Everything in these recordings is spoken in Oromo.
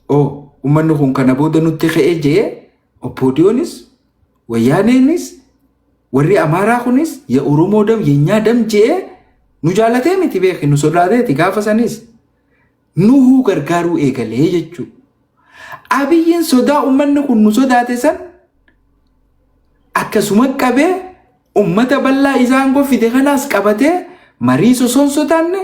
Oo ummanni kun kana booda nutti ka'ee jee Oppoodiyoonis Wayyaaneenis warri Amaaraa kunis ya Oromoo dam yenyaa dam jee nu jaalatee miti beeki nu sodaateeti gaafa sanis nuhuu gargaaruu eegalee jechuudha. Abiyyiin sodaa ummanni kun nu sodaate san akkasuma qabee ummata bal'aa isaa aangoo fide kanaas qabatee marii osoo hin sodaanne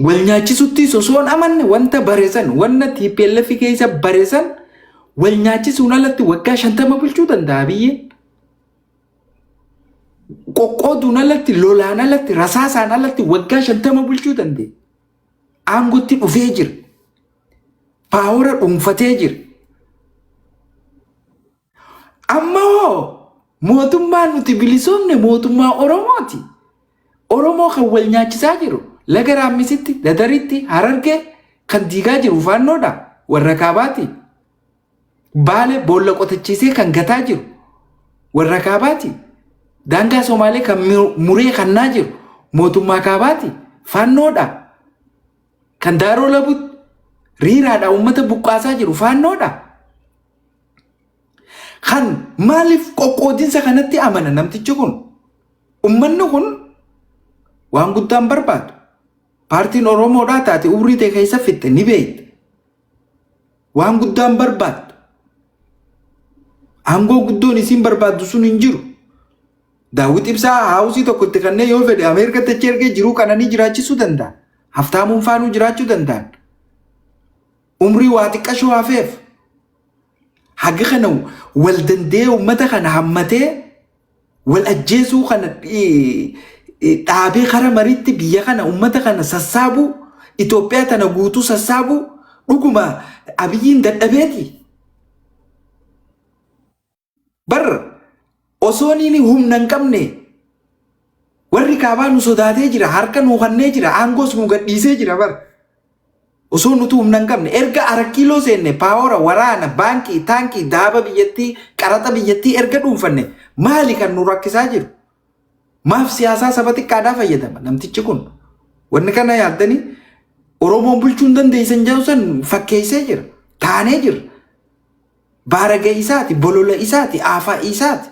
wal nyaachisutti osoo hin amanne wanta baresan wanna TPLF keessa baresan wal nyaachisuun alatti waggaa 50 bulchuu danda'a Abiyyiin. Qoqqooduun alatti lolaan alatti rasaasaan alatti waggaa 50 bulchuu dandeenya. Aangotti dhufee jira. Paawara dhuunfatee jira. Amma hoo mootummaan nuti bilisoomne mootummaa Oromooti. Oromoo kan wal nyaachisaa jiru laga Raammisitti, Dadaritti, Harargee kan diigaa jiru faannoodha. Warra kaabaati. Baale boolla qotachiisee kan gataa jiru warra kaabaati. Daangaa Somaalee kan muree kannaa jiru mootummaa kaabaati. Faannoodha. Kan Daaroo Labutti riiraadha uummata buqqaasaa jiru faannoodha. Kan maaliif qoqqoodinsa kanatti amana namtichi kun? Uummanni kun waan guddaan barbaadu. Paartiin Oromoodhaa taate umrii ta'e keessa fixxe ni beekta. Waan guddaan barbaaddu. Aangoo guddoon isiin barbaaddu sun hin jiru. Daawwit Ibsaa haawusii tokko itti kannee yoo fedhe Ameerikatti achi ergee jiruu qananii jiraachisuu danda'a. Haftaamuun faanuu jiraachuu danda'an. Umrii waa xiqqashoo hafeef. Haga kana wal danda'ee uummata kana hammatee wal ajjeesuu kana dhaabee kara mariitti biyya kana uummata kana sassaabuu Itoophiyaa tana guutuu sassaabuu dhuguma Abiyyiin dadhabeeti. Bar osoo inni humna hin qabne warri kaabaa nu sodaatee jira harka nu kannee jira aangoos nu gadhiisee jira bar. Osoo nuti humna hin qabne erga arakkiiloo seenne paawora waraana baankii taankii daaba biyyattii qaraxa biyyattii erga dhuunfanne maali kan nu rakkisaa jiru? Maaf siyaasaa saba xiqqaadhaa fayyadama namtichi kun? Wanni kana yaaddanii Oromoon bulchuu hin dandeessan jedhu san fakkeessee jira. Taanee jira. Baaraga isaati, bolola isaati, aafaa isaati.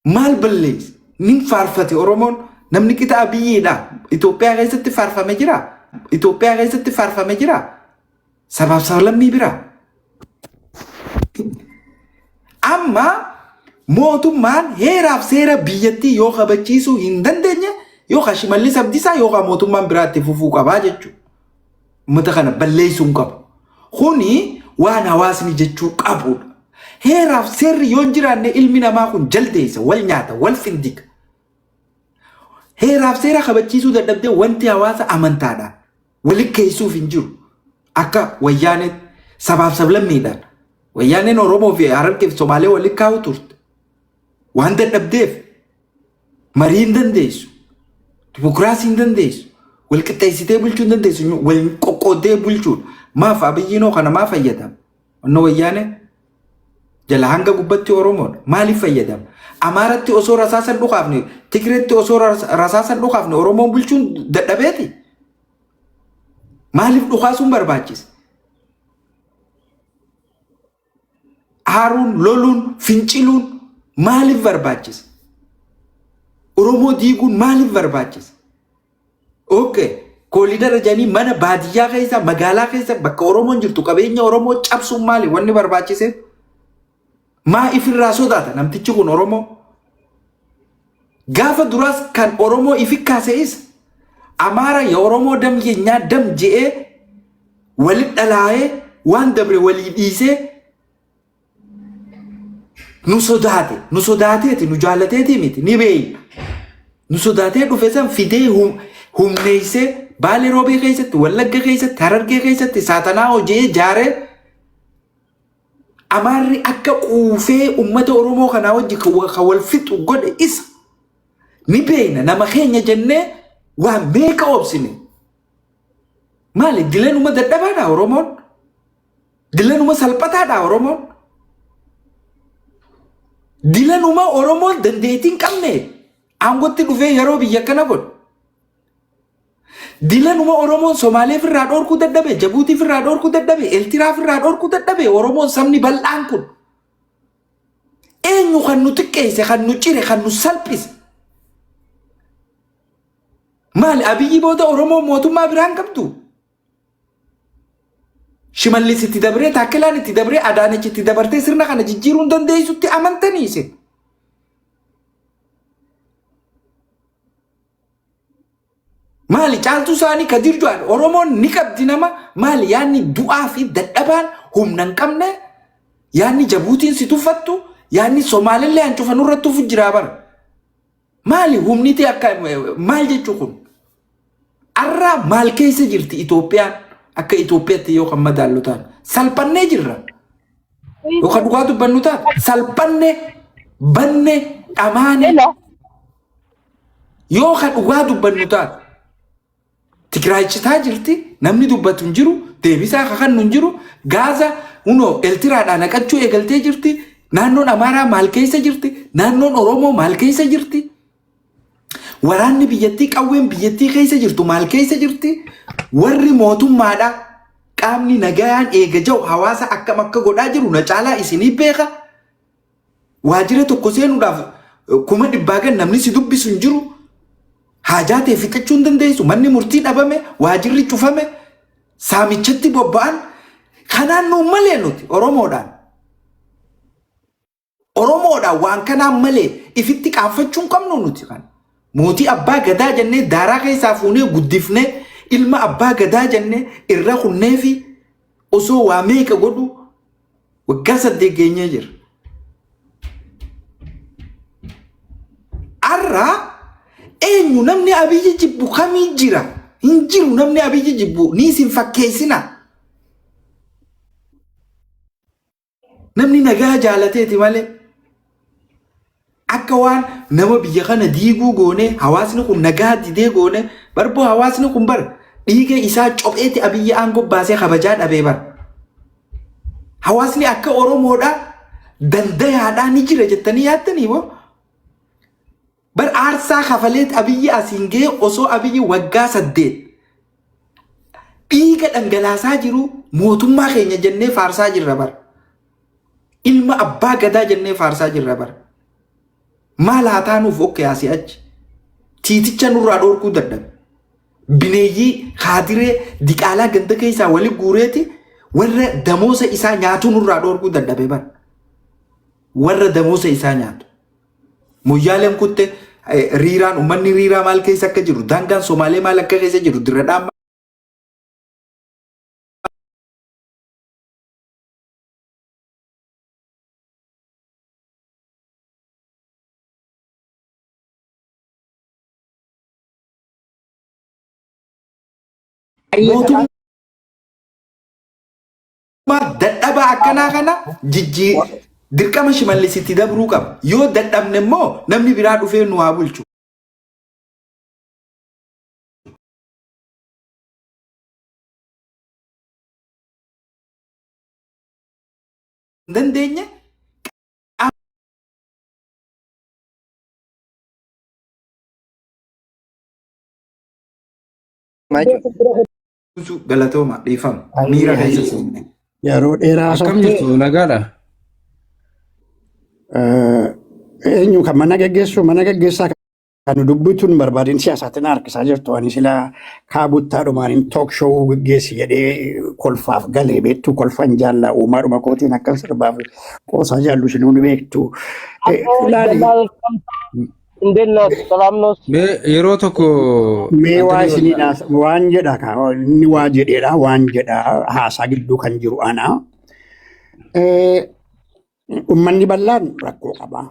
Maal balleesse? Nin faarfate Oromoon namni qixa Abiyyiidha. Itoophiyaa keessatti faarfame jira. Itoophiyaa keessatti faarfame jira. Sabaaf sablammii bira. Amma mootummaan heeraaf seera biyyattii yoo kabachiisuu hin dandeenye yookaan Shimallis Abdiisaa yookaan mootummaan biraa itti fufuu qabaa jechuudha. Uummata kana balleessuu hin qabu. Kuni waan hawaasni jechuu qabudha. Heeraaf seerri yoo hin jiraanne ilmi namaa kun jaldeessa, wal nyaata, wal findiga. Heeraaf seera kabachiisuu dadhabdee wanti hawaasa amantaadhaan walitti keessuuf hin jiru. Akka wayyaaneen sabaaf sablammiidhaan. Wayyaaneen Oromoo fi Harargee fi Somaalee walitti kaa'u turte. Waan dadhabdeef Marii hin dandeessu. Dimokiraasii hin dandeessu. Wal qixxeessitee bulchuu hin dandeessu. Wal qoqqooddee bulchuudha. Maaf Abiyyiinoo kana maa fayyadama? Wanno wayyaanee jala hanga gubbatti Oromoodha. Maaliif fayyadama? Amaaratti osoo rasaasan dhukaafne, Tigireetti osoo rasaasan dhukaafne Oromoon bulchuun dadhabeeti. Maaliif dhukaasuun barbaachise? Aaruun, loluun, finciluun maaliif barbaachise? Oromoo diiguun maaliif barbaachise? Okay. Koolidara jedhanii mana baadiyyaa keessa, magaalaa keessa, bakka Oromoon jirtu qabeenya Oromoo cabsuun maali wanni barbaachise? Maa ifirraa sodaata namtichi kun Oromoo? Gaafa duraas kan Oromoo ifi kaase isa. Amaara ya Oromoo dam yenyaa dam je'ee walit dhalaa'ee waan dabre walii dhiisee nu sodaate nu sodaateeti nu jaalateeti miti ni beeyna. Nu sodaatee dhufe san fidee humneessee Baalee Roobee keessatti Wallagga keessatti Harargee keessatti saatanaa hojii jaaree Amaarri akka quufee uummata Oromoo kanaa wajji kan wal fixu godhe isa. Ni beekna nama keenya jennee waan meeqa obsine. Maali dilanuma dadhabaadha Oromoon? Dilanuma salphataadha Oromoon? Dilanuma Oromoon dandeettii hin qabne aangootti dhufee yeroo biyya kana godhu. Dilanuma Oromoon Somaaleef irraa dhorkuu dadhabe, Jabuutiif irraa dhorkuu dadhabe, Eltiraaf irraa dhorkuu dadhabe Oromoon sabni bal'aan kun. Eenyu kan nu xiqqeesse, kan nu cire, kan nu salphise? Maali Abiyyi booda Oromoon mootummaa biraan qabdu? Shimallis itti dabree, Taakkelaan itti dabree, Adaanech itti dabartee sirna kana jijjiiruu hin dandeessutti amantanii isin. Maali caaltuu isaanii Kadir Juwaar Oromoon ni qabdi nama maali yaanni du'aa fi dadhabaan humna hin qabne yaanni Jabuutiin si tuffattu yaanni Somaalillee hancufa nurratti tufu jiraa bara. Maali humniti akka maal jechuu kun? Arraa maal keessa jirti Itoophiyaan akka Itoophiyaatti yoo kan madaallu taane salphannee jirra. Yoo kan dhugaa dubbannu taate salphanne banne dhamaane Hello. yoo kan dhugaa dubbannu taate Tigraay citaa jirti namni dubbatu hin jiru deebisaa kakannu hin jiru Gaaza hunoo Eltiraadhaa naqachuu eegaltee jirti naannoon Amaaraa maal keessa jirti naannoon Oromoo maal keessa jirti waraanni biyyattii qawween biyyattii keessa jirtu maal keessa jirti warri mootummaadha qaamni nagayaan eega jiru hawaasa akkam akka godhaa jiru na caalaa isinii beeka Waajjira tokko seenuudhaaf 100,000 gad namni si dubbisu hin jiru. Haajaa ta'e fixachuu hin dandeessu. Manni murtii dhabame, waajjirri cufame, saamichatti bobba'an. Kanaan nuun malee nuti Oromoodhaan. Oromoodhaan waan kanaan malee ifitti qaanfachuu hin qabnu nuti kan. Mootii abbaa gadaa jennee daaraa keessaa fuunee guddifnee ilma abbaa gadaa jennee irra kunnee fi osoo waa meeqa godhu waggaa 8 geenyee jira. Har'a eenyu namni Abiyyi jibbu kamii jira? Hin jiru namni Abiyyi jibbu ni isin fakkeessina. Namni nagaa jaalateeti malee. Akka waan nama biyya kana diiguu goone hawaasni kun nagaa didee goone barboo hawaasni kun bar dhiiga isaa copheeti Abiyyi aangoo baasee kabajaa dhabee bar. Hawaasni akka Oromoodhaa dandayaadhaa ni jira jettanii yaaddanii boo? Bar aarsaa kafaleet Abiyyi asiin ga'e osoo Abiyyi waggaa 8 dhiiga dhangalaasaa jiru mootummaa keenya jennee faarsaa jirra bar. Ilma abbaa gadaa jennee faarsaa jirra bar. Maal haa taanuuf okkee asii achi. Tiiticha nurraa dhoorkuu dadhabe. Bineeyyii kaadiree diqaalaa ganda keessaa wali guureeti warra damoosa isaa nyaatu nurraa dhoorkuu dadhabe bar. Warra damoosa isaa nyaatu. Moyyaaleen kutte riiraan uummanni riiraa maal keessa akka jiru daangaan Somaalee maal akka keessa jiru dirradhaan mootummaa dadhabaa akkanaa kana jijjii dirqama Shimallisitti dabruu qaba. Yoo dadhabne immoo namni biraa dhufee nu haa bulchu. Hin dandeenye Galatooma dhiifama. Miira keessa seenne. Yeroo dheeraa Akkam haasofte jirtu nagaadha? Eenyu kan mana geggeessu mana geggeessaa kan dubbitu hin barbaadin siyaasaatiin harkisaa jirtu ani sila kaabuttaadhumaan talk show geggeessi jedhee kolfaaf galee beektu kolfan jaallaa uumaadhuma kootiin akkan sirbaaf qoosaa jaallu isinuu ni beektu. Ilaali እንዴት ነው? ሰላም ነው? Mee yeroo tokko mee waa Antonii isinii waan jedha kaa inni waa jedheedha waan jedha haasaa gidduu kan jiru ana. Uummanni bal'aan rakkoo qaba.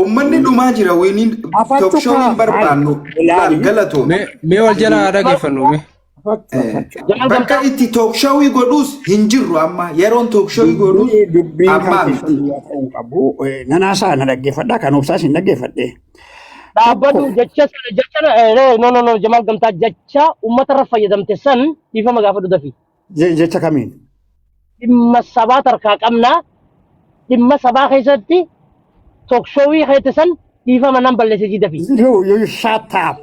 Uummanni dhumaa jira winiin Afachuu talk show kaa hin barbaannu. Laal ilaali. galatoom. Mee mee wal jala haa dhaggeeffannu mee. Afachuu afachuu. Jaal Bakka Gamtaa itti talk show godhuus hin jirru amma yeroon talk show godhuus Dubbii dubbiin kan ammaa keessan miti. duwwaa ta'uu hin qabu. Nan haasaa na dhaggeeffadhaa kan obsaas hin dhaggeeffadhe. dhaabbadhu Tokko jecha sana jecha no no no Jamaal Gamtaa jecha uummata irra fayyadamte san dhiifama gaafadhu dafi. Jecha kamiin? Dhimma sabaa tarkaa qabnaa dhimma sabaa keessatti talk showii keete san dhiifama nan balleesse jii dafi. You shut up.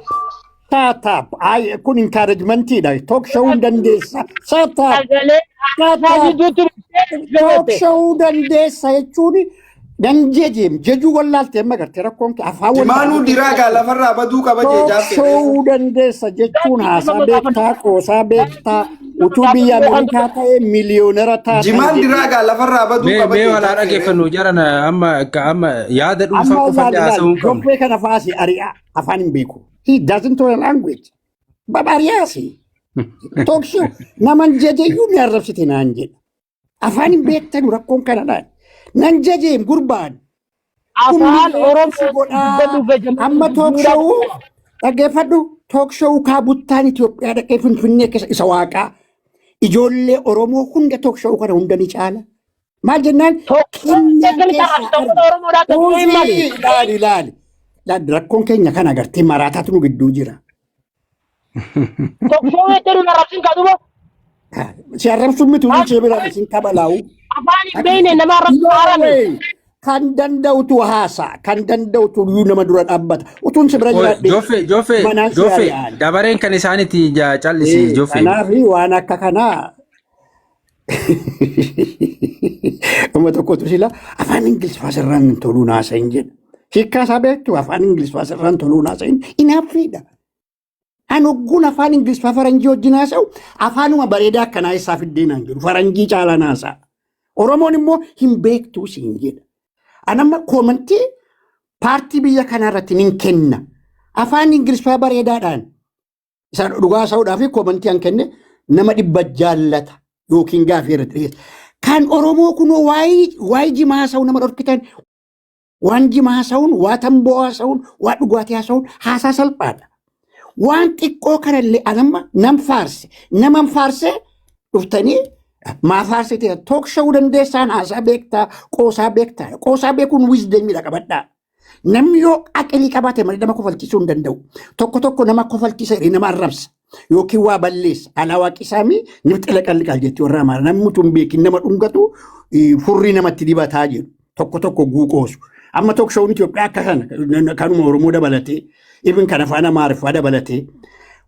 Shut up. Ay, kun encouragementiidha. Talk show dandeessa. Shut up. Sagalee Shut haasaa up. gidduutti Talk show dandeessa jechuun dan jejeem jejuu wallaalte amma gartee rakkoon kee afaan Jimaanuu wallaalte. diraagaa lafarraa baduu qaba jee Talk jaaffee. show dandeessa jechuun haasaa beektaa, qoosaa beektaa, utuu biyya Ameerikaa ta'e miliyoonera taatan Jimaan jedhee. diraagaa lafarraa baduu Mee qaba mee jee wal haa jaaffee. dhaggeeffannu jarana amma amma yaada dhuunfaa Amma qofa ilaali ilaali haasa'uu hin qabnu. jobbee kana faasi ari'aa afaan hin beeku. He doesn't know the language. Baba ari'aasi. Talk show naman jejeyyuu ni arrabsite naan jedha. Afaan hin beektanu rakkoon kanadha. Nan jejeem gurbaan. Kun Afaan miliyoona si Oromoo godhaa. dubbadhu. Amma talk show dhaggeeffadhu. Talk show kaabuttaan Itoophiyaa dhaqee Finfinnee keessa isa waaqaa. Ijoollee Oromoo hunda talk show kana hunda ni caala. Maal jennaan kennaan keessaa arga. Uufii ilaali ilaali. Ilaali rakkoon keenya kana agartee maraataatu nu gidduu jira. Talk show jedhu arrabsin kaduba. Si arrabsuun miti hundi ishee biraa isin kabalaa'u. Afaan hin beekne nama arrabsu No haarame. way. Kan danda'utu haasa'a. Kan danda'utu iyyuu nama dura dhaabbata. Utuun si bira jiraadhe Joffee Joffee manaan si Joffee ari'aan. dabareen kan isaaniiti callisi Joffee. Kanaaf waan akka kanaa Nama tokkotu sila afaan Ingiliffaa sirraan hin toluu naasa'in jedha. Hiikkaa isaa beektu afaan Ingiliffaa sirraan toluu naasa'in inaaffiidha. An ogguun afaan Ingiliffaa faranjii wajjin haasa'u afaanuma bareedaa akkanaa isaa fiddee naan jedhu faranjii caalaa naasa'a. Oromoon immoo hin beektuu siin jedha. An amma commentii paartii biyya kanaa irratti nin kenna. Afaan Ingiliffaa bareedaadhaan isaan dhugaa haasa'uudhaa fi commentii an kenne nama 100 jaallata yookiin gaafii irratti dhiyeessa. Kan Oromoo kunoo waa'ee jimaa haasa'u nama dhorkitan waan jimaa haasa'uun, waa tamboo haasa'uun, waa dhugaatii haasa'uun haasaa salphaadha. Waan xiqqoo kanallee anamma nan faarse naman faarse dhuftanii maa faarsite talk show dandeessaan haasaa beektaa qoosaa beektaa qoosaa beekuun wisdomiidha qabadhaa. Namni yoo aqilii qabaate malee nama kofalchiisuu hin danda'u. Tokko tokko nama kofalchiisa jedhee nama arrabsa yookiin waa balleessa. Alaa waaqisaamii nifxila qalliqaal jetti warra Amaaraa. Namni utuu hin beekin nama dhungatu furrii namatti dibataa jedhu. Tokko tokko guuqoosu. Amma talk showun Itoophiyaa akka kana kanuma Oromoo dabalatee ibin kan afaan Amaariffaa dabalatee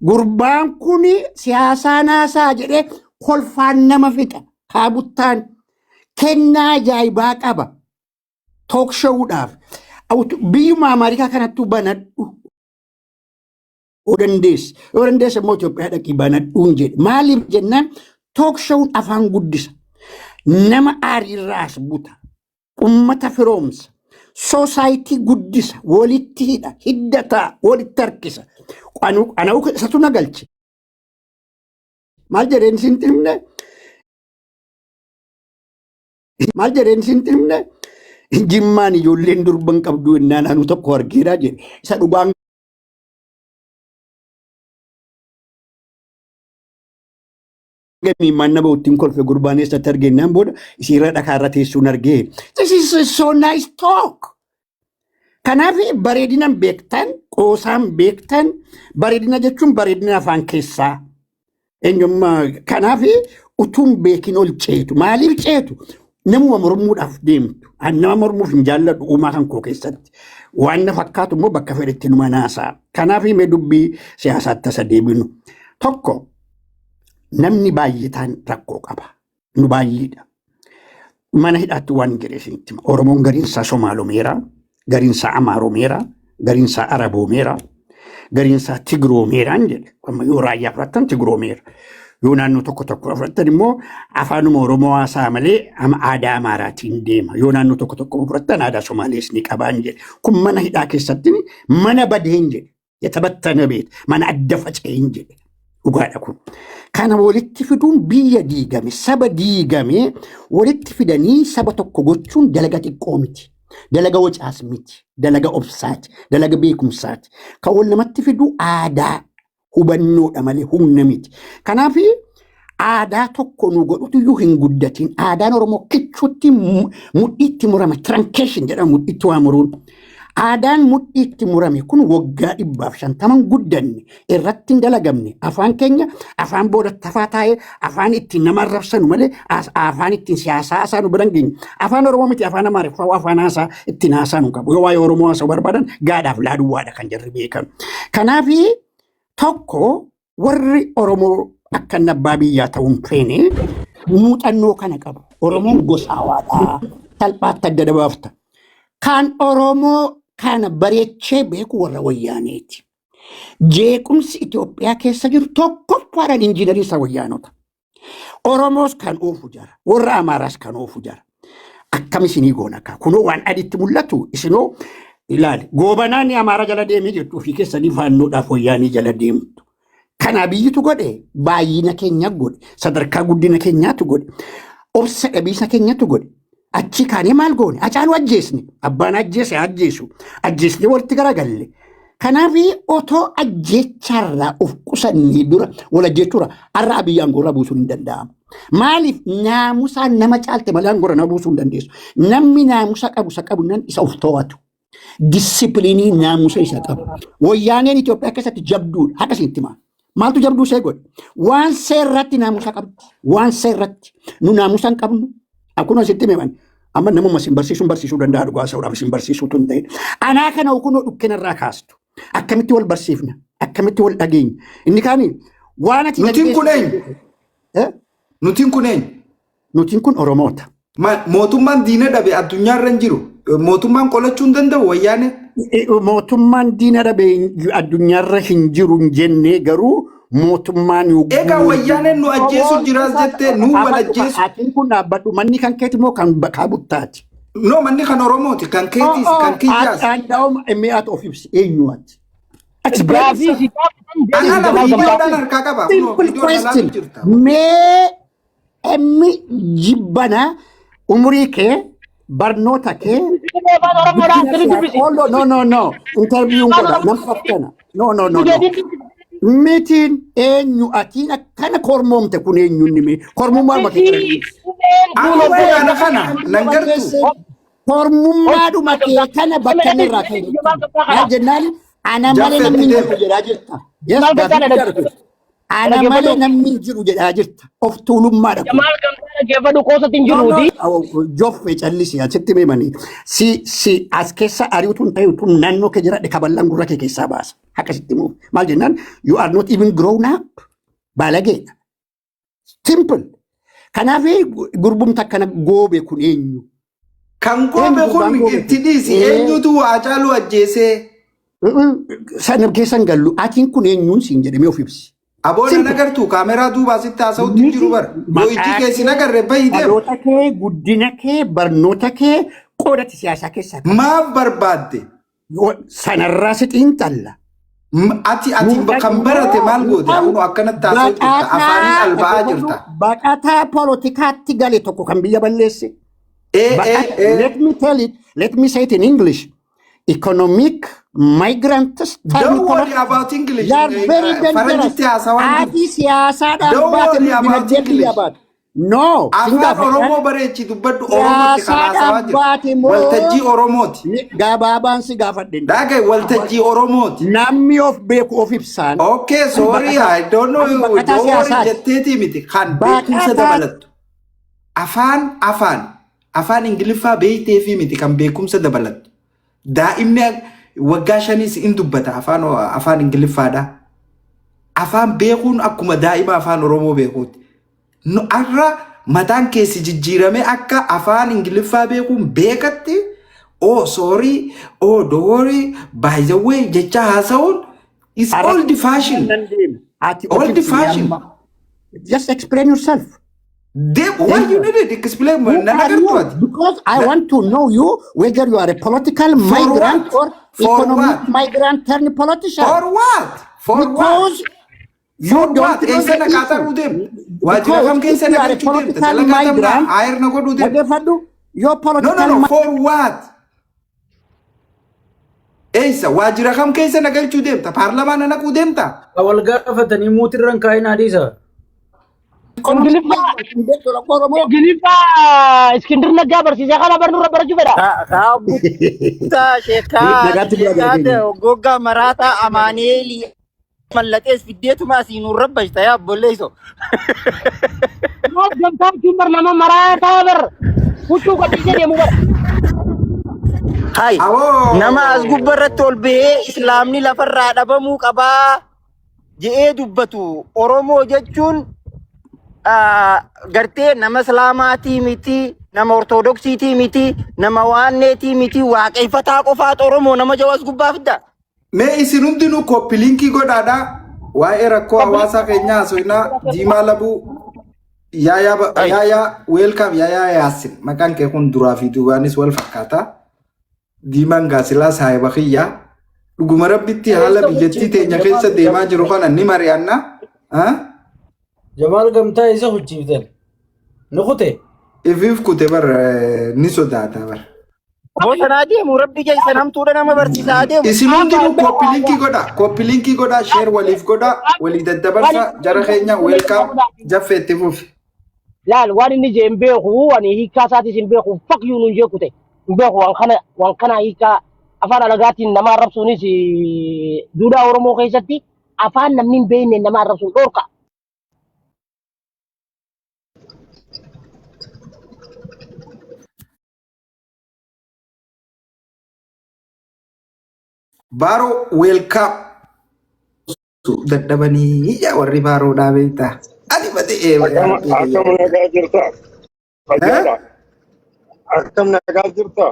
gurbaan kun siyaasaa naasaa jedhee kolfaan nama fixa. Kaabuttaan kennaa ajaa'ibaa qaba. Talk showudhaaf. Biyyuma Ameerikaa kanattuu banadhu. Yoo dandeesse. Yoo dandeesse immoo Itoophiyaa dhaqii banadhuun jedhe. Maaliif jennaan talk showun afaan guddisa. Nama aariirraas buta. Ummata firoomsa. Society guddisa. Walitti hidha. Hiddataa. Walitti harkisa. Ana isatu na galche. Maal jedheen isin himne? Maal jedheen isin himne? Jimmaan ijoolleen durban qabdu innaan anu tokko argeera jedhe. Isa dhugaan gamiin nama ittiin kolfe gurbaan eessatti argennaan booda isiirra dhakaa irra teessuun argee. This is so nice talk. Kanaaf bareedinan beektan, qoosaan beektan, bareedina jechuun bareedina afaan keessaa. Eenyummaa kanaaf utuun beekin ol ceetu. Maaliif ceetu? Namuma mormuudhaaf deemtu. Ani nama mormuuf hin jaalladhu uumaa kan koo keessatti. Waan na fakkaatu immoo bakka fedhetti numa naasaa. Kanaaf mee dubbii siyaasaatti tasa deebinu. Tokko namni baay'ataan rakkoo qaba. Nu baay'eedha. Mana hidhaatti waan jedhe isinitti hima. Oromoon gariinsaa Somaalomeera, gariinsaa Amaaromeera, gariinsaa Araboomeera, gariinsaa Tigroomeeraan jedhe. Amma yoo raayyaa fudhattan Tigroomeera. Yoo naannoo tokko tokko fudhattan immoo afaanuma Oromoo haasaa malee ama aadaa Amaaraatiin deema. Yoo naannoo tokko tokko fudhattan aadaa Somaalees ni qabaan jedhe. Kun mana hidhaa keessatti mana badeen jedhe. Yatabattana beet mana adda faca'een jedhe. Dhugaadha kun. Kana walitti fiduun biyya diigame, saba diigame walitti fidanii saba tokko gochuun dalaga xiqqoo miti. Dalaga wacaas miti. Dalaga obsaati. Dalaga beekumsaati. Kan wal namatti fidu aadaa hubannoodha malee humna miti. Kanaaf aadaa tokko nu godhutu iyyuu hin guddatin. Aadaan Oromoo kichuutti mudhiitti murame. Truncation jedhama mudhiitti waa muruun. Aadaan mudhiitti murame kun waggaa 150n guddanne irratti hin dalagamne. Afaan keenya afaan booda tafaa taa'ee afaan ittiin nama arrabsanu malee afaan ittiin siyaasaa haasa'anu bira hin geenye. Afaan Oromoo miti afaan Amaariffaa afaan haasaa ittiin haasa'anu qabu. Yoo waa'ee Oromoo haasa'u barbaadan gaadhaaf laaduwwaadha kan jarri beekan. Kanaaf Tokko, warri Oromoo akka inni abbaa biyyaa ta'uu hin feene muuxannoo kana qabu. Oromoon gosa hawaadha. Salphaatti adda dabaafta. Kan Oromoo kana bareechee beeku warra Wayyaaneeti. Jeequmsi Itoophiyaa keessa jiru tokkoffaadhaan injiinarii isa Wayyaanota. Oromoos kan oofu jara. Warra Amaaraas kan oofu jara. Akkam isinii goona kaa? Kunoo waan aditti mul'atu isinoo ilaali. Goobanaan Amaara jala deemee jirtu, ofii keessanii faannoodhaaf Wayyaanii jala deemtu. Kana biyyitu godhe, baay'ina keenya godhe, sadarkaa guddina keenyaatu godhe, obsa dhabiisa keenyatu godhe. Achi kaanee maal goone? Hacaaluu ajjeesne. Abbaan ajjeese ajjeesu. Ajjeesnee walitti garagalle. Kanaaf otoo ajjeecharraa of qusannee dura wal ajjeechuurra har'a Abiyyi aangoorraa buusuun hin danda'amu. Maaliif? Naamusaan nama caalte malee aangoorra nama buusuu hin dandeessu. Namni naamusa qabu isa qabu nan isa of to'atu. Discipline naamusa isa qabu. Wayyaaneen Itoophiyaa keessatti jabduudha. Haqa isitti himaa. Maaltu jabduu ishee godhe? Waan seerratti naamusa qabdi. Waan seerratti. Nu naamusa hin qabnu. Akkuma isitti himan. Amma namuma isin barsiisuun barsiisuu danda'a, dhugaa sa'uudhaaf isin barsiisuutu hin ta'in. Anaa kana kunoo dhukkinarraa kaastu. Akkamitti wal barsiifna? Akkamitti wal dhageenya? Inni kaani waan ati Nutiin kun eenyu? Eh? Nutiin kun eenyu? Nutiin kun Oromoota. Mootummaan diina dhabe addunyaarra hin jiru. Mootummaan qolachuu hin danda'u Wayyaane. Mootummaan diina dhabe addunyaarra hin jiru hin jenne, garuu mootummaan Egaa Wayyaaneen nu ajjeesu jiraas jettee nu wal ajjeesu. Atiin kun dhaabbadhu, manni kan keeti moo kan bakkaa buttaati? No, manni kan Oromooti, kan keetiis, kan kiyyaas. Anda'uma mi'aatu of ibsi, eenyu ati? Gaafii si gaafatan deebisi. Ana Jamaal Gamtaa. viidiyoodhaan harkaa qaba. Kunoo Simple viidiyoo ilaaluu question. jirta. Mee emmi jibbana umurii kee, barnoota kee, Afaan Oromoodhaan sirrii dubbisi. Oh, no, no, no, no. Interview godha. Nam fakkana. No, no, no, no. Mitiin eenyu atiin akkana kormoomte kun eenyu inni mee? Kormummaa kee kana dhiisi. Ani kana kana nan gartu. Kormummaadhuma kee kana bakka inni irraa ka'e. Maal jennaan, ana malee namni hin jiru jedhaa jirta. Yes, Maal gaaffii gamtaa guddaa dhufe. Ana malee namni hin jiru jedhaa jirta. Of tuulummaadha kun. Jamaal Gamtaa, dhaggeeffadhu, qoosatti hin jiruuti. Joffe, callisi, asitti meemanii. Si as keessa ari'utu hin ta'e, utuu naannoo kee jiraadhe kaballaan gurra kee keessaa baasa. Akkasitti immoo maal jennaan, you are not even grown up. Baalageedha. Simple. Kanaaf gurbumta akkana goobe kun eenyu? Kan goobe Eenyu kun gurbaan goobe itti kun? dhiisi, eenyutu Haacaaluu ajjeesee? Sana keessa hin gallu. Atiin kun eenyuun siin jedhamee of ibsi. Aboon Simple. agartuu kaameraa duubaa sitti haasa'utti hin jiru bara. Yoo ijji Maqaa kee sin kee, agarre bahi deemu. dhaloota kee, guddina kee, barnoota kee, qoodati siyaasaa keessaa qabdu. Maaf barbaadde? Sanarraa si xiinxalla. Ati kan barate maal goote? Kunoo akkanatti haasa'u jirta. Afaaniin alba'aa jirta. Baqataa poolotikaatti gale tokko kan biyya balleesse. Ee ee ee. Let me tell it, let me say it in English. Economic migrants turn Don't worry political. about English. They are very dangerous. Faranjitti haasawaan jiru. Ati siyaasaadhaan Don't baate worry about dinagdee biyya English. baate. No, sin Afaan gaafadhaan Oromoo bareechi dubbadhu, Oromootti kan haasawaa siyaasaadhaan jiru. baate moo Waltajjii Oromooti. Gabaabaan si gaafadhe. Dhagai, waltajjii Oromooti. Namni of beeku of ibsaan. Okay, sorry, I don't know. Ani baqataa Don't worry siyaasaati. jetteetii miti. Kan beekumsa dabalattu. Afaan Ingiliffaa beektee fi miti kan beekumsa dabalattu. Daa'imni waggaa 5s in dubbata afaan Ingiliffaadha. Afaan beekuun akkuma daa'ima afaan Oromoo beekuuti. Nu har'a mataan keessi jijjiirame akka afaan Ingiliffaa beekuun beekatti, "Oh sorry, oh don't worry, by the way," jecha haasa'uun is old fashion. Nan deema. Ati of Old ibsi fashion. amma. Just explain yourself. Why you need it? Explain. Who Nan are you? agartu ati. Because I want to know you, whether you are a political For migrant what? or For economic what? migrant turned politician. For what? For what? Because you For don't what? know Eessa the na qaaxaruu issue. deemta? Waajjira kam Because keessa if na you are a galchuu deemta? political Dalagaa tamnaa migrant, ayir na godhuu deemta? dhaggeeffadhu, yoo No, no, political no. For what? Eessa? Waajjira kam keessa na galchuu deemta? Paarlamaa na naquu deemta? Wal gaafatanii muutirran kaa'in hadiisa. Ingiliffaa Oromoo Ingiliffaa Iskindir Naggaa barsiisee kana barnurra barachuu fedha. Kaabuttaa sheekaa Nagaatti bira sheekaa gara. goggaa maraataa Amaaneelii mallaxees fiddeetuma asii nuun rabbashta yaa obboleesso. Maal gamtaa jechuun bar nama maraataa bar huccuu gadhiisee deemu bar. Hai, Awoo! nama as gubbarratti ol bahee islaamni lafarraa dhabamuu qabaa. je'ee dubbatu Oromoo jechuun gartee nama Islaamaatii miti, nama Ortodoksiitii miti, nama waanneetii miti, waaqeffataa qofaatu Oromoo nama jawaas gubbaa fidda. Mee isin hundinuu copy link godhaadha. Waa'ee rakkoo hawaasaa keenyaa haasofnaa. Diimaa Labuu, Yaayaa, Yaayaa, welcome Yaayaa Yaasin. Maqaan kee kun duraa fi duubaanis wal fakkaata. Diimaan gaasilaa saahiba kiyyaa. Dhuguma rabbitti haala biyyattii teenya keessa deemaa jiru kana ni mari'anna. Jamaal Gamtaa isa hucciiftan. Ni kute. Ifiif kute bar ni sodaata bar. Bosonaa deemu rabbi keessan hamtuudha nama barsiisaa adeemu. Isin hundinuu copy link godha. Copy link godha. Share waliif godha. Walii daddabarsa. Jara keenya welcome. Jaffee itti fufi. Laal, waan inni jee hin beeku, ani hiikkaa isaatis hin beeku, fuck you nuun jee kute. Hin beeku waan kana hiikkaa afaan alagaatiin nama arrabsuunis duudhaa Oromoo keessatti afaan namni hin beekne nama arrabsuun dhorka. Baaroo, welcome. Dadhabanii ija warri baaroodhaa beektaa. Ani badee. Akkam akkam nagaa jirta? Fayyaadha. Akkam nagaa jirta?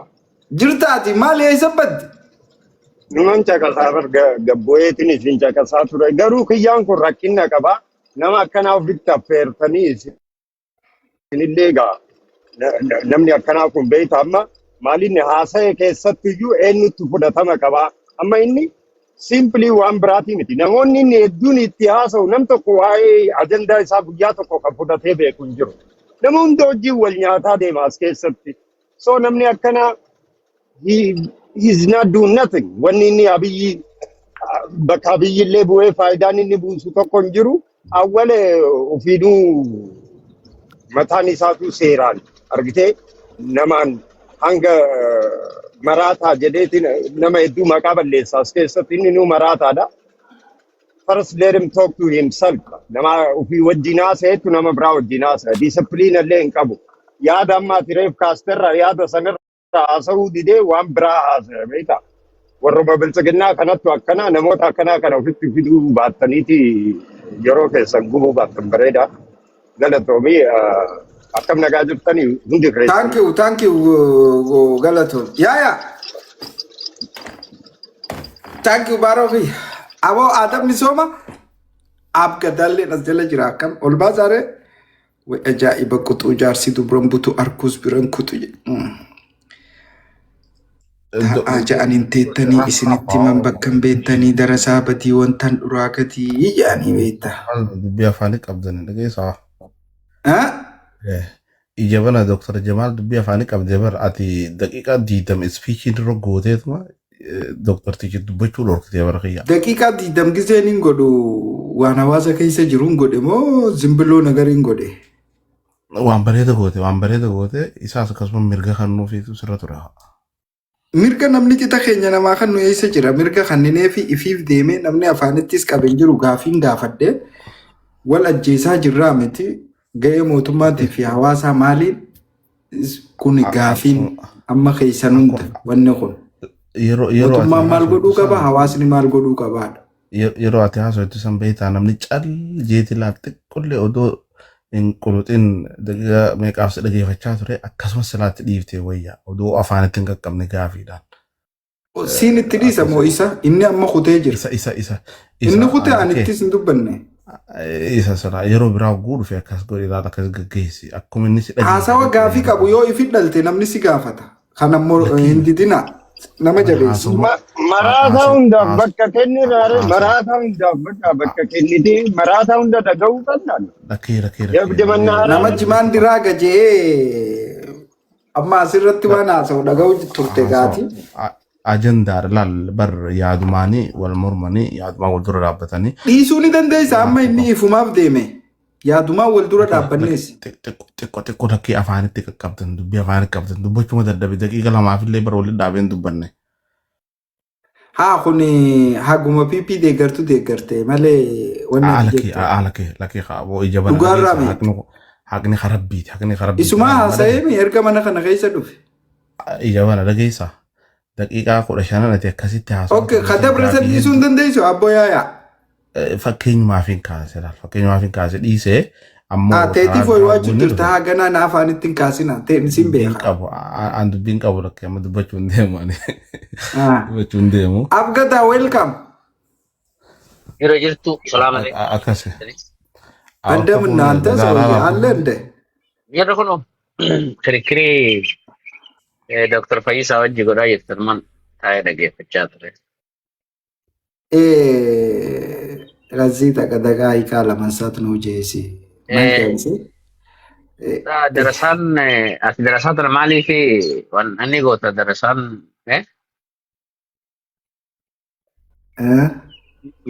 Jirtaati, maal eessa badde? Numan caqasaa bar gabbo'eetiin isin caqasaa ture. Garuu kiyyaan kun rakkina qaba. Nama akkanaa ofitti affeertanii isinillee egaa namni akkanaa kun beekta amma maalinni haasa'e keessatti iyyuu eenyutti fudhatama qaba. Amma inni simply waan biraatii miti. Namoonni inni hedduun itti haasa'u nam tokko waa'ee ajandaa isaa guyyaa tokko kan fudhatee beeku hin jiru. Nama hunda wajjin wal nyaataa deema as keessatti. So namni akkanaa he is not doing nothing. Wanni inni Abiyyi bakka Abiyyi illee bu'ee faayidaan inni buusu tokko hin jiru. Awwala ofiinuu mataan isaatu seeraan argitee namaan hanga maraataa jedheetiin nama hedduu maqaa balleessa as keessatti inni nuu maraataadha. First let him talk to himself. Nama ofii wajjin haasa'etu nama biraa wajjin haasa'a. Discipline illee hin qabu. Yaada amma ati reef kaasterra yaada sanirra haasa'uu didee waan biraa haasa'e beektaa. Warruma biltsiginnaa kanattu akkana namoota akkanaa kana ofitti fiduu baattaniiti yeroo keessan gubuu baattan bareeda. Galatoomii, akkam nagaa jirtanii hundi Thank keessan. you, thank you, galatoon. Yaaya. Thank you, Baaroo fi. Aboo Adam misooma. Ab gadaalleen as jala jira akkam ol baasaare. Way ajaa'iba, quxuu jaarsi dubran butu arkuus biran kutu. Taa'aa ja'aniin teettanii isinitti himan bakka hin beektanii darasaa badii wantan dhuraa gatii jedhanii beektaa. Dubbii afaanii qabdan dhageessaa. Ah? Ija bana Dr. Jamaal, dubbii afaanii qabdee bar ati daqiiqaa 20 speech dura gooteetuma Dr. Tichi dubbachuu dhorkitee bara kiyya. Daqiiqaa 20 giseen hin godhu waan hawaasa keessa jiru hin godhe moo zimbiloo nagariin godhe? Waan bareeda goote, waan bareeda goote, isaas akkasuma mirga kan nuufiitu sirra ture. Mirga namni qixa keenya namaa kan nu eessa jira? Mirga kanninee fi ifiif deemee namni afaanittis qabe hin jiru. Gaafiin gaafadhe wal ajjeesaa jirraa miti, ga'ee mootummaatii fi hawaasaa maaliin kun gaafiin amma keessan hunda wanni kun. Yeroo ati Mootummaan maal godhuu haasoftu qaba? san Hawaasni maal godhuu qabaadha? Yeroo ati haasoftu san beektaa, namni cal jeeti laal xiqqollee odoo hin quluxin daqiiqaa meeqaaf si dhageeffachaa ture, akkasumas silaatti dhiiftee wayya odoo afaanitti hin qaqqabne gaafiidhaan. Siin itti dhiisa moo isa? Inni amma kutee jira. Isa. Inni Isa kutee ani kee ittis hin dubbanne. Isa sana yeroo biraa hogguu dhufe akkas godhi, ilaala, akkas gaggeessi akkuma inni si Haasawa dhageeffate. gaafii qabu yoo ifi dhalte namni si gaafata. Kan ammoo Lakkii hin didina nama jabeessi. haasawaa Maraataa haasawa hundaaf bakka kenninaare, haasawa maraataa hundaaf bakka kennitee maraataa hunda dhaga'uu qabnaan. Lakkee lakkee lakkee. Yabde mannaaraa. Nama jimaan diraa gajee amma asirratti waan haasa'u dhaga'u turte gaati. Haasawa ajandaadha laal bar, yaadumaanii wal mormanii yaadumaan wal dura dhaabbatanii. Dhiisuu ni dandeessa, amma inni ifumaaf deeme. Yaadumaan wal dura dhaabbannees. Xiqqoo xiqqoo lakkee afaanitti qaqqabdan, dubbii afaanitti qabdan dubbachuma dadhabe, daqiiqa lamaafillee bara walitti dhaabeen dubbanne. Haa, kun haguma PP deeggartu deeggarte malee wanni ati Lakkee jettu. Lakkee lakkee kaaboo ija bana Dhugaarraa dhageessa. mi? Haqni karabbiiti, haqni karabbiiti. Isumaa Laal haasa'ee mi erga mana kana keessa dhufe. Ija bana dhageessa, daqiiqaa 15 ati akkasitti haasawaa Okay, turte san kadabre san gaafii dhiisuu hin hedduu dandeessu abbo yaayaa. Fakkeenyumaaf hin kaase laal. Fakkeenyumaaf hin kaase dhiisee ammoo Ah, karaa teetiif biraa ho'iwaachuu bunni jirta dhufe haa ganaa na afaanitti hin kaasina. Teen isin dubbiin beeka. qabu. An dubbiin qabu rakkee amma dubbachuu hin deemu ani. Ah. Dubbachuu hin deemu. Abgataa welcome. Jira jirtu salaam alaikum. Akkasi. Akka እንደምን fuula አንተ ሰውዬ magaalaa አለ እንደ Jarri kun kirikkirii Dr. Fayyisaa wajji godhaa jirtan man taa'ee dhaggeeffachaa ture. ለዚህ ተቀደጋ ይካ ለማንሳት ነው ጄሲ መልከንሲ Darasaan ati darasaa tana maaliif waan inni goota darasaan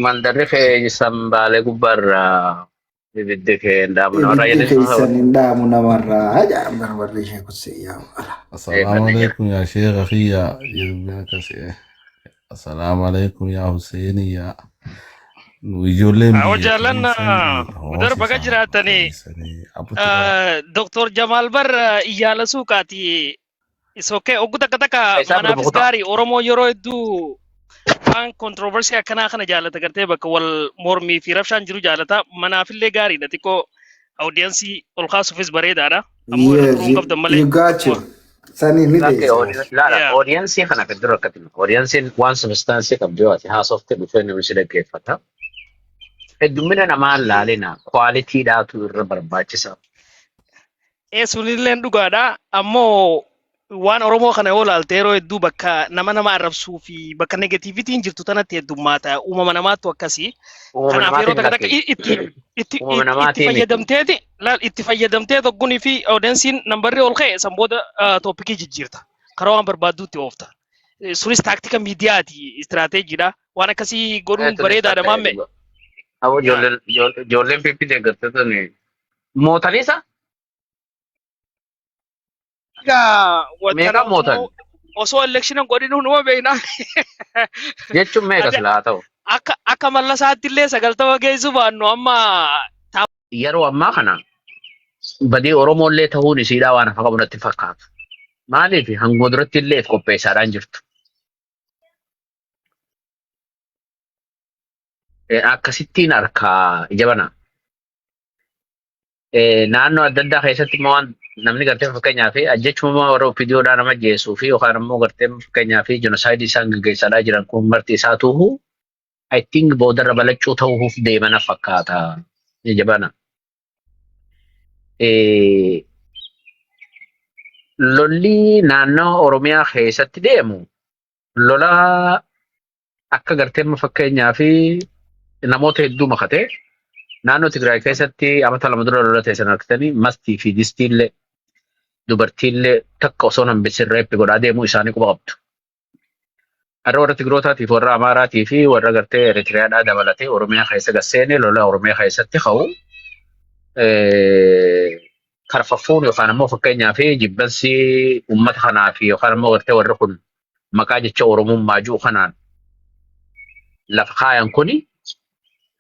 mandarri kee sambaalee gubbaarraa ibiddi kee hin dhaamu namarraa ibiddi jedhee sun keessan hin dhaamu namarraa jedhan barbarri ishee kussee yaa ala. Assalaamu alaikum yaa sheekha kiyya jedhu akkasi. Assalaamu alaikum yaa Huseeni yaa nu ijoolleen Awwa biyya jaallan keessanii mudar baga hoosisaa jiraatanii keessanii abbutti bara. Dr. Jamaal Bar iyyaala suuqaati. Is okay. Oggu takka takka Isaa manaafis dhufu kutaa. gaarii Oromoo yeroo hedduu waan controversy akkanaa kana jaalata gartee bakka wal mormii fi rabshaan jiru jaalata. Manaafillee gaariidha xiqqoo audiensii ol kaasuufis bareedaadha. Ammoo irra Yes, turuu hin qabdan malee. you got you. Sanii ni Lakke beeksisa. laala Yeah. oodiyensii kana kan dura akkatti oodiyensiin waan substaansii qabdu yoo ati haasofte dhufee namni si dhaggeeffata. Heddummina namaa laalina kwaalitiidhaatu irra barbaachisa. Ee sunilleen dhugaadha. Ammoo waan Oromoo kana yoo ilaalte yeroo hedduu bakka nama nama arrabsuu fi bakka negatiivitiin jirtu tanatti heddummaata. Uumama namaattu akkasii. Uumama Kanaaf yeroo namaatiin takka takka lakki. itti itti Uumama itti itti namaatiin miti. fayyadamteeti laal itti fayyadamtee tokkunii fi audiensiin nambarri ol ka'e san booda tooppikii jijjiirta. Karaa waan barbaadduutti oofta. Sunis taaktika miidiyaati, istiraateejiidha. Waan akkasii godhuun Tunis bareedaadha takka maamme. Aboo Yaa. ijoolleen PP deeggartoota mootaniisa Egaa wantana meeqa mootan osoo osoo election godhinuu numa beeknaa. jechuun meeqa Ati silaa haa ta'u. akka mallasaatti illee 90 geessu baannu amma Yeroo ammaa kana badii Oromoollee ta'uun isiidhaa waan hafa qabu natti fakkaatu. Maaliif hanguma duratti illee if qopheessaadhaan jirtu. Akkasittiin harkaa ija bana. Naannoo adda addaa keessatti immoo waan namni gartee fakkeenyaa fi ajjechuma warra OPDOdhaa nama ajjeesuu fi yookaan immoo gartee fakkeenyaa fi jenosaayidii isaan gaggeessaadhaa jiran kun marti isaa tuuhu I think boodarra balachuu ta'uuf deemana fakkaata. Ija bana. Lolli naannoo Oromiyaa keessatti deemu lola akka gartee amma fakkeenyaa fi namoota hedduu makatee naannoo Tigraay keessatti amata 2 dura lola ta'e sana argitanii mastii fi distiillee dubartiillee takka osoo hin hambisin reeppi godhaa deemuu isaanii quba qabdu. Har'a warra Tigrootaatiif warra Amaaraatii fi warra gartee Eritiriyaadhaa dabalatee Oromiyaa keessa gasseenee lola Oromiyaa keessatti ka'u karfaffuun yookaan immoo fakkeenyaa fi jibbansi uummata kanaa fi yookaan immoo gartee warri kun maqaa jecha Oromummaa jiru kanaan lafa kaayan kuni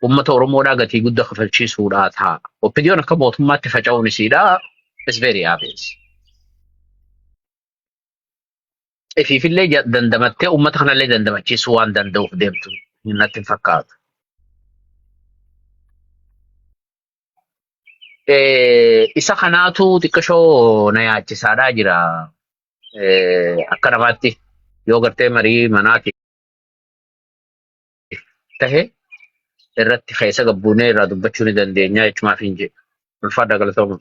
uummata Oromoodhaa gatii guddaa kafalchiisuudhaa ta'a. OPDOn akka mootummaatti faca'uun isiidhaa is very obvious. Ifiifillee dandamattee uummata kanallee dandamachiisuu waan danda'uuf deemtu natti hin fakkaatu. Isa kanaatu xiqqashoo na yaachisaadhaa jira. Akka namaatti yoo gartee marii manaati tahe irratti keessa gabbuunee irraa dubbachuu ni dandeenya jechumaaf hin jedhu. Ulfaadhaa galatooma.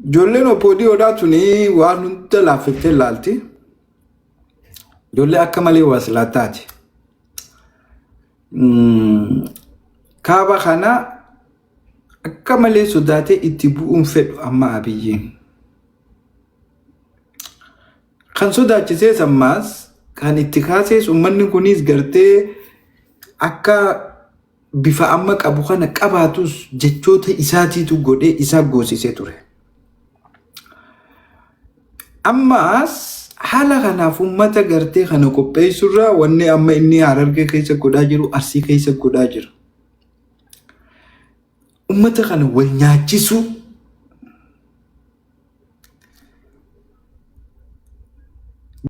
Ijoolleen OPDOdhaa tuni waan hunda laaffattee ilaalti. Ijoollee akka malee waslaataati. Kaaba kana akka malee sodaatee itti bu'uun fedhu amma Abiyyiin. Kan sodaachisees ammaas kan itti kaasees uummanni kunis gartee akka bifa amma qabu kana qabaatus jechoota isaatiitu godhee isaa goosisee ture. Ammaas haala kanaaf uummata gartee kana qopheessurraa wanni amma inni Harargee keessa godhaa jiru Arsii keessa godhaa jira. Uummata kana wal nyaachisuu